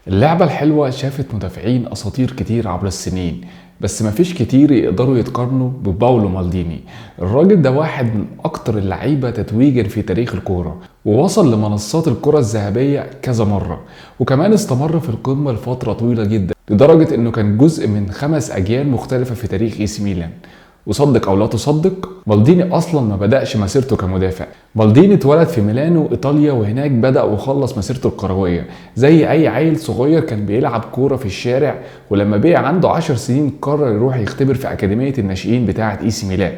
اللعبة الحلوة شافت مدافعين أساطير كتير عبر السنين، بس مفيش كتير يقدروا يتقارنوا بباولو مالديني. الراجل ده واحد من أكتر اللعيبة تتويجا في تاريخ الكورة، ووصل لمنصات الكرة الذهبية كذا مرة، وكمان استمر في القمة لفترة طويلة جدا، لدرجة إنه كان جزء من 5 أجيال مختلفة في تاريخ إي سي ميلان. وصدق او لا تصدق، مالديني اصلا ما بدأش مسيرته كمدافع. مالديني اتولد في ميلانو ايطاليا، وهناك بدأ وخلص مسيرته الكروية زي اي عيل صغير كان بيلعب كورة في الشارع. ولما بقى عنده 10 سنين قرر يروح يختبر في اكاديمية الناشئين بتاعة اي سي ميلان.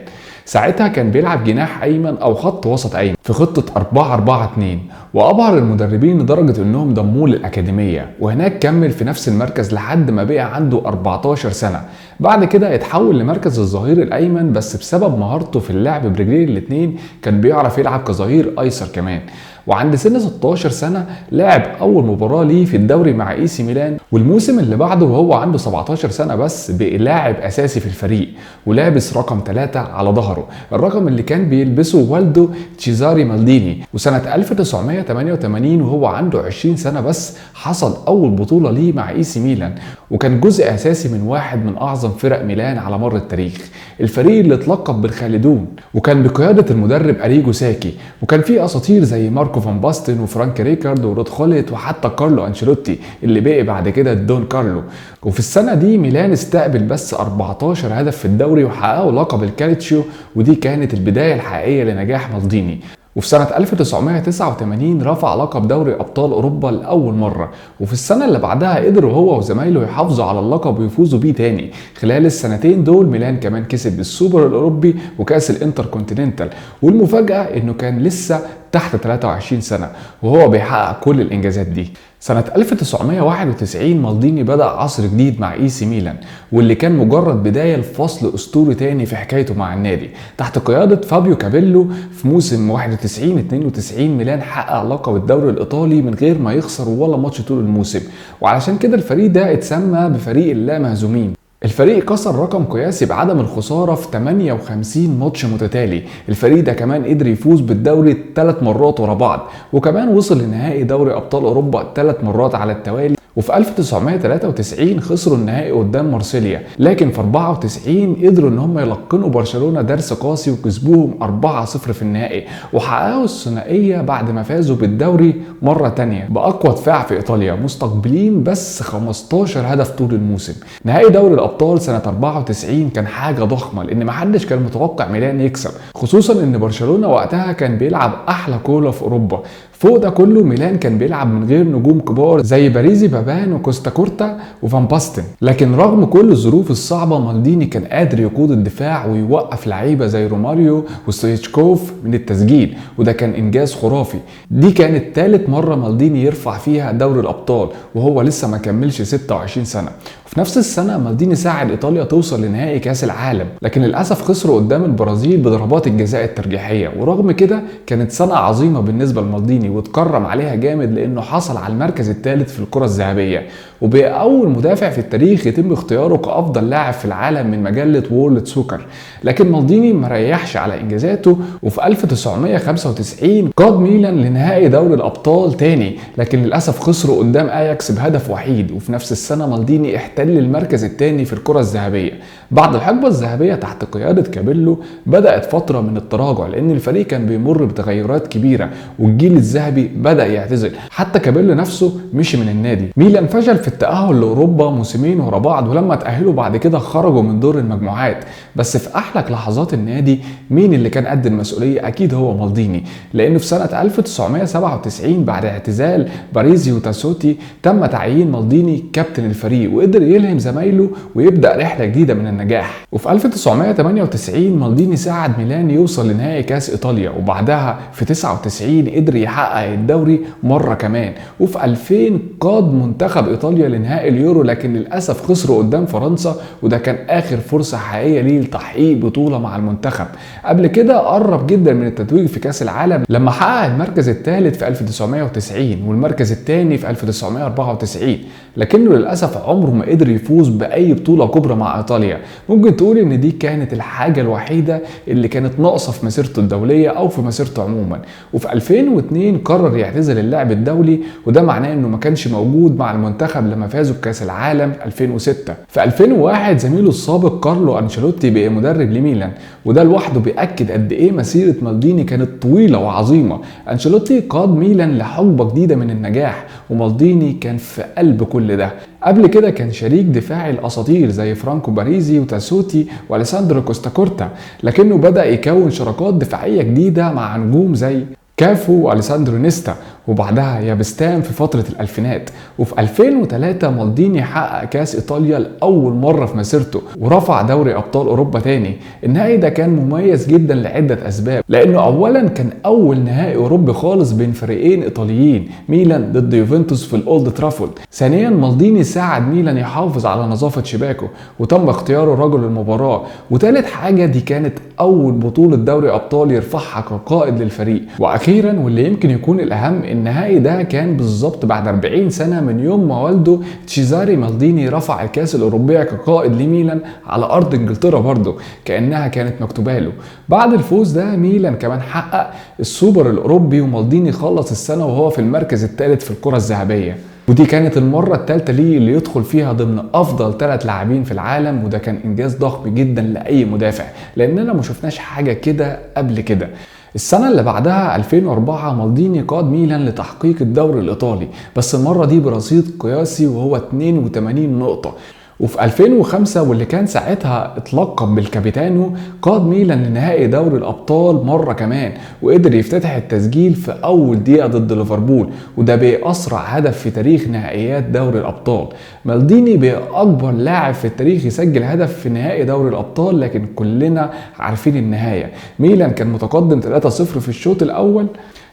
ساعتها كان بيلعب جناح ايمن او خط وسط ايمن في خطة 4-4-2، وابهر المدربين لدرجة انهم ضموه للاكاديمية، وهناك كمل في نفس المركز لحد ما بقى عنده 14 سنة. بعد كده اتحول لمركز الظهير الايمن، بس بسبب مهارته في اللعب برجليه الاثنين كان بيعرف يلعب كظهير ايسر كمان. وعند سن 16 سنة لعب أول مباراة ليه في الدوري مع إي سي ميلان، والموسم اللي بعده وهو عنده 17 سنة بس بقى لاعب أساسي في الفريق، ولابس رقم 3 على ظهره، الرقم اللي كان بيلبسه والده تشيزاري مالديني. وسنة 1988 وهو عنده 20 سنة بس حصل أول بطولة ليه مع إي سي ميلان، وكان جزء أساسي من واحد من أعظم فرق ميلان على مر التاريخ، الفريق اللي اتلقب بالخالدون، وكان بقيادة المدرب أريجو ساكي، وكان فيه أساطير زي ماركو فان باستن وفرانك ريكارد ورود خوليت وحتى كارلو انشيلوتي اللي بقي بعد كده الدون كارلو. وفي السنة دي ميلان استقبل بس 14 هدف في الدوري وحققوا لقب الكالتشيو، ودي كانت البداية الحقيقية لنجاح مالديني. وفي سنة 1989 رفع لقب دوري أبطال أوروبا لأول مرة، وفي السنة اللي بعدها قدروا هو وزمايله يحافظوا على اللقب ويفوزوا بيه تاني. خلال السنتين دول ميلان كمان كسب السوبر الأوروبي وكأس الانتركونتيننتال، والمفاجأة إنه كان لسه تحت 23 سنة وهو بيحقق كل الإنجازات دي. سنة 1991 مالديني بدأ عصر جديد مع إي سي ميلان، واللي كان مجرد بداية لفصل أسطوري تاني في حكايته مع النادي. تحت قيادة فابيو كابيلو في موسم 91-92 ميلان حقق لقب الدوري الإيطالي من غير ما يخسر ولا ماتش طول الموسم، وعلشان كده الفريق ده اتسمى بفريق اللامهزومين. الفريق كسر رقم قياسي بعدم الخسارة في 58 ماتش متتالي. الفريق ده كمان قدر يفوز بالدوري 3 مرات ورا بعض، وكمان وصل لنهائي دوري أبطال أوروبا 3 مرات على التوالي. وفي 1993 خسروا النهائي قدام مارسيليا، لكن في 94 قدروا ان هم يلقنوا برشلونة درس قاسي وكسبوهم 4-0 في النهائي، وحققوا الثنائية بعد ما فازوا بالدوري مرة تانية بأقوى دفاع في إيطاليا، مستقبلين بس 15 هدف طول الموسم. نهائي دوري الأبطال سنة 94 كان حاجة ضخمة، لأن محدش كان متوقع ميلان يكسب، خصوصا ان برشلونة وقتها كان بيلعب أحلى كورة في أوروبا. فوق ده كله ميلان كان بيلعب من غير نجوم كبار زي باريزي بابان وكوستا كورتا وفان باستن، لكن رغم كل الظروف الصعبة مالديني كان قادر يقود الدفاع ويوقف لعيبة زي روماريو وستويتشكوف من التسجيل، وده كان إنجاز خرافي. دي كانت ثالث مرة مالديني يرفع فيها دوري الأبطال وهو لسه ما كملش 26 سنة. وفي نفس السنة مالديني ساعد إيطاليا توصل لنهائي كأس العالم، لكن للأسف خسروا قدام البرازيل بضربات الجزاء الترجيحية. ورغم كده كانت سنة عظيمة بالنسبة لمالديني، واتكرم عليها جامد لانه حصل على المركز الثالث في الكرة الذهبية، وبقى اول مدافع في التاريخ يتم اختياره كافضل لاعب في العالم من مجلة وورلد سوكر. لكن مالديني ما ريحش على انجازاته، وفي 1995 قاد ميلان لنهائي دوري الابطال تاني، لكن للاسف خسروا قدام اياكس بهدف وحيد. وفي نفس السنة مالديني احتل المركز الثاني في الكرة الذهبية. بعد الحقبة الذهبية تحت قيادة كابيلو بدأت فترة من التراجع، لان الفريق كان بيمر بتغيرات كبيرة والجيل الذهبي بدأ يعتزل، حتى كابيلو نفسه مشي من النادي. ميلان فشل في التأهل لأوروبا موسمين ورا بعض، ولما تأهلوا بعد كده خرجوا من دور المجموعات. بس في أحلك لحظات النادي مين اللي كان قد المسؤولية؟ أكيد هو مالديني، لأنه في سنة 1997 بعد اعتزال باريزي وتاسوتي تم تعيين مالديني كابتن الفريق، وقدر يلهم زمايله ويبدأ رحلة جديدة من النجاح. وفي 1998 مالديني ساعد ميلان يوصل لنهائي كأس إيطاليا، وبعدها في 99 قدر يحقق الدوري مرة كمان. وفي 2000 قاد منتخب إيطاليا لنهائي اليورو، لكن للأسف خسروا قدام فرنسا، وده كان آخر فرصة حقيقية ليه لتحقيق بطولة مع المنتخب. قبل كده قرب جدا من التتويج في كأس العالم لما حقق المركز الثالث في 1990 والمركز الثاني في 1994، لكنه للأسف عمره ما قدر يفوز بأي بطولة كبرى مع إيطاليا. ممكن تقول إن دي كانت الحاجة الوحيدة اللي كانت ناقصة في مسيرته الدولية أو في مسيرته عموما. وفي 2002 2022 قرر يعتزل اللعب الدولي، وده معناه انه ما كانش موجود مع المنتخب لما فازوا بكاس العالم 2006. في 2001 زميله السابق كارلو انشيلوتي بقى مدرب لميلان، وده لوحده بيأكد قد ايه مسيرة مالديني كانت طويلة وعظيمة. انشيلوتي قاد ميلان لحقبة جديدة من النجاح، ومالديني كان في قلب كل ده. قبل كده كان شريك دفاعي الاساطير زي فرانكو باريزي وتاسوتي واليساندرو كوستاكورتا، لكنه بدأ يكون شراكات دفاعية جديدة مع نجوم زي كافو واليساندرو نيستا، وبعدها يابستام في فترة الألفينات. وفي 2003 مالديني حقق كاس إيطاليا لأول مرة في مسيرته، ورفع دوري أبطال أوروبا تاني. النهائي ده كان مميز جدا لعدة أسباب، لأنه أولا كان أول نهائي أوروبي خالص بين فريقين إيطاليين، ميلان ضد يوفنتوس في الأولد ترافورد. ثانيا مالديني ساعد ميلان يحافظ على نظافة شباكه، وتم اختياره رجل المباراة. وثالث حاجة، دي كانت أول بطولة دوري أبطال يرفعها كقائد للفريق. وأخيرا واللي يمكن يكون الأهم، النهائي ده كان بالظبط بعد 40 سنة من يوم ما والده تشيزاري مالديني رفع الكاس الأوروبية كقائد لميلان على أرض إنجلترا برضه، كأنها كانت مكتوبة له. بعد الفوز ده ميلان كمان حقق السوبر الأوروبي، ومالديني خلص السنة وهو في المركز الثالث في الكرة الذهبية، ودي كانت المرة الثالثة ليه اللي يدخل فيها ضمن أفضل 3 لاعبين في العالم، وده كان إنجاز ضخم جدا لأي مدافع، لأننا ما شفناش حاجة كده قبل كده. السنة اللي بعدها 2004 مالديني قاد ميلان لتحقيق الدوري الإيطالي، بس المرة دي برصيد قياسي وهو 82 نقطة. وفي 2005 واللي كان ساعتها اتلقب بالكابيتانو، قاد ميلان لنهائي دوري الأبطال مرة كمان، وقدر يفتتح التسجيل في أول دقيقة ضد ليفربول، وده بقى أسرع هدف في تاريخ نهائيات دوري الأبطال. مالديني بقى أكبر لاعب في التاريخ يسجل هدف في نهائي دوري الأبطال، لكن كلنا عارفين النهاية. ميلان كان متقدم 3-0 في الشوط الأول،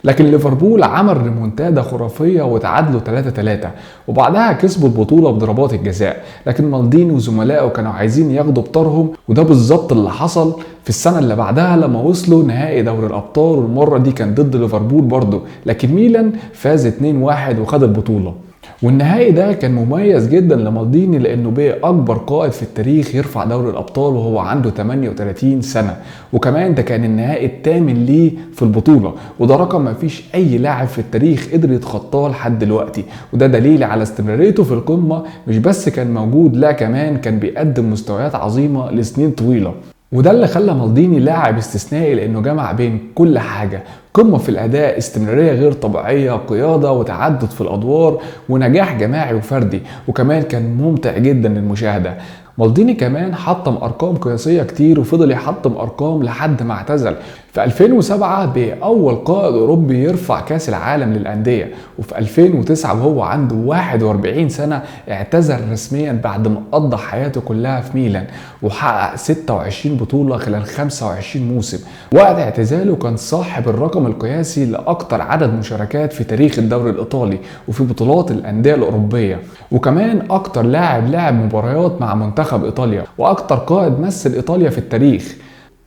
لكن ليفربول عمل ريمونتادا خرافية وتعادلوا 3-3، وبعدها كسبوا البطولة بضربات الجزاء. لكن مالديني وزملائه كانوا عايزين ياخدوا بطارهم، وده بالظبط اللي حصل في السنة اللي بعدها لما وصلوا نهائي دوري الأبطال، والمرة دي كان ضد ليفربول برضه، لكن ميلان فاز 2-1 وخد البطولة. والنهائي ده كان مميز جدا لمالديني، لانه بقى اكبر قائد في التاريخ يرفع دوري الابطال وهو عنده 38 سنة، وكمان ده كان النهائي الثامن ليه في البطولة، وده رقم مفيش اي لاعب في التاريخ قدر يتخطاه لحد دلوقتي، وده دليل على استمراريته في القمه. مش بس كان موجود، لا كمان كان بيقدم مستويات عظيمة لسنين طويلة، وده اللي خلى مالديني لاعب استثنائي، لانه جمع بين كل حاجة: قمة في الاداء، استمرارية غير طبيعية، قيادة وتعدد في الادوار، ونجاح جماعي وفردي، وكمان كان ممتع جدا للمشاهدة. مالديني كمان حطم ارقام قياسية كتير، وفضل يحطم ارقام لحد ما اعتزل. في 2007 بقى اول قائد اوروبي يرفع كاس العالم للاندية، وفي 2009 وهو عنده 41 سنة اعتزل رسميا بعد ما قضى حياته كلها في ميلان، وحقق 26 بطوله خلال 25 موسم. وقت اعتزاله كان صاحب الرقم القياسي لاكثر عدد مشاركات في تاريخ الدوري الايطالي وفي بطولات الاندية الاوروبية، وكمان اكثر لاعب لعب مباريات مع منتخب ايطاليا، واكتر قائد مثل ايطاليا في التاريخ،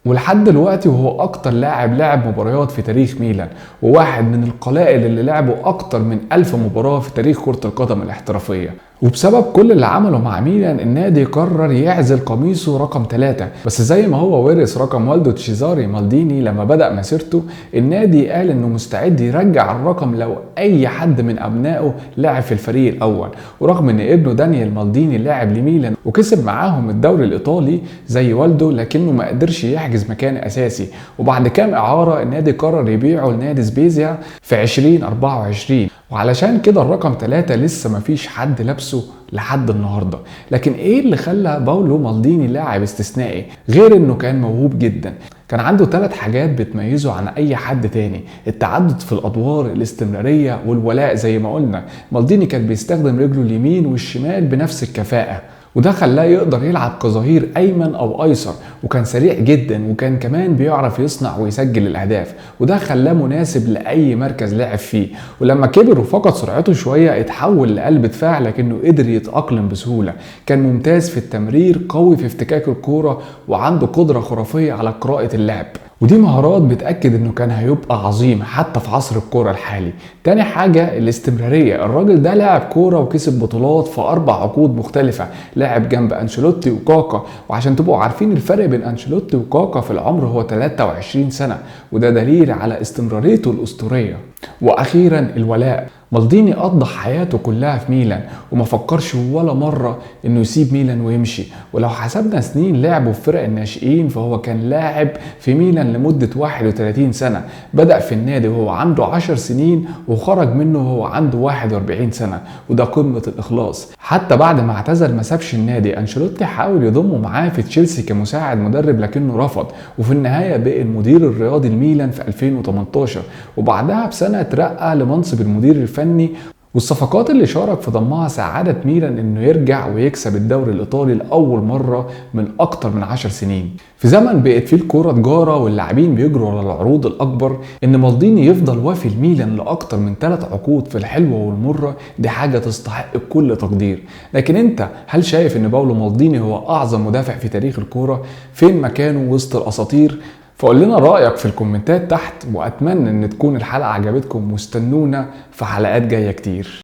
ولحد دلوقتي وهو اكتر لاعب لعب مباريات في تاريخ ميلان، وواحد من القلائل اللي لعبوا اكتر من 1000 مباراة في تاريخ كرة القدم الاحترافية. وبسبب كل اللي عمله مع ميلان، النادي قرر يعزل قميصه رقم 3، بس زي ما هو ورث رقم والده تشيزاري مالديني لما بدأ مسيرته، النادي قال انه مستعد يرجع الرقم لو اي حد من ابنائه لعب في الفريق الاول. ورغم ان ابنه دانيال مالديني لعب لميلان وكسب معاهم الدوري الايطالي زي والده، لكنه ما قدرش يحجز مكان اساسي، وبعد كام اعارة النادي قرر يبيعه لنادي سبيزيا في 2024. وعلشان كده الرقم 3 لسه مفيش حد لابسه لحد النهارده. لكن ايه اللي خلى باولو مالديني لاعب استثنائي غير انه كان موهوب جدا؟ كان عنده 3 حاجات بتميزه عن اي حد تاني: التعدد في الادوار، الاستمرارية، والولاء. زي ما قلنا مالديني كان بيستخدم رجله اليمين والشمال بنفس الكفاءة، وده خلاه يقدر يلعب كظهير ايمن او ايسر، وكان سريع جدا، وكان كمان بيعرف يصنع ويسجل الاهداف، وده خلاه مناسب لاي مركز لعب فيه. ولما كبر وفقد سرعته شوية اتحول لقلب دفاع، لكنه قدر يتاقلم بسهولة. كان ممتاز في التمرير، قوي في افتكاك الكورة، وعنده قدره خرافية على قراءة اللعب. ودي مهارات بتأكد انه كان هيبقى عظيم حتى في عصر الكورة الحالي. تاني حاجة الاستمرارية، الراجل ده لعب كورة وكسب بطولات في 4 عقود مختلفة، لعب جنب أنشيلوتي وكاكا، وعشان تبقوا عارفين الفرق بين أنشيلوتي وكاكا في العمر هو 23 سنة، وده دليل على استمراريته الأسطورية. وأخيرا الولاء، مالديني قضى حياته كلها في ميلان وما فكرش ولا مرة انه يسيب ميلان ويمشي، ولو حسبنا سنين لعبه في فرق الناشئين فهو كان لاعب في ميلان لمدة 31 سنة، بدأ في النادي وهو عنده 10 سنين وخرج منه وهو عنده 41 سنة، وده قمة الإخلاص. حتى بعد ما اعتزل ما سابش النادي، أنشيلوتي حاول يضمه معاه في تشيلسي كمساعد مدرب لكنه رفض، وفي النهاية بقى المدير الرياضي لميلان في 2018، وبعدها بسنة اترقى لمنصب المدير الفني. والصفقات اللي شارك في ضمها ساعدت ميلان انه يرجع ويكسب الدوري الايطالي لاول مرة من اكتر من 10 سنين. في زمن بقت فيه الكورة تجارة واللاعبين بيجروا على العروض الاكبر، ان مالديني يفضل وافي لميلان لاكتر من 3 عقود في الحلوة والمرة دي حاجة تستحق كل تقدير. لكن انت هل شايف ان باولو مالديني هو اعظم مدافع في تاريخ الكورة؟ فين مكانه وسط الاساطير؟ فقول لنا رأيك في الكومنتات تحت، وأتمنى إن تكون الحلقة عجبتكم، واستنونا في حلقات جاية كتير.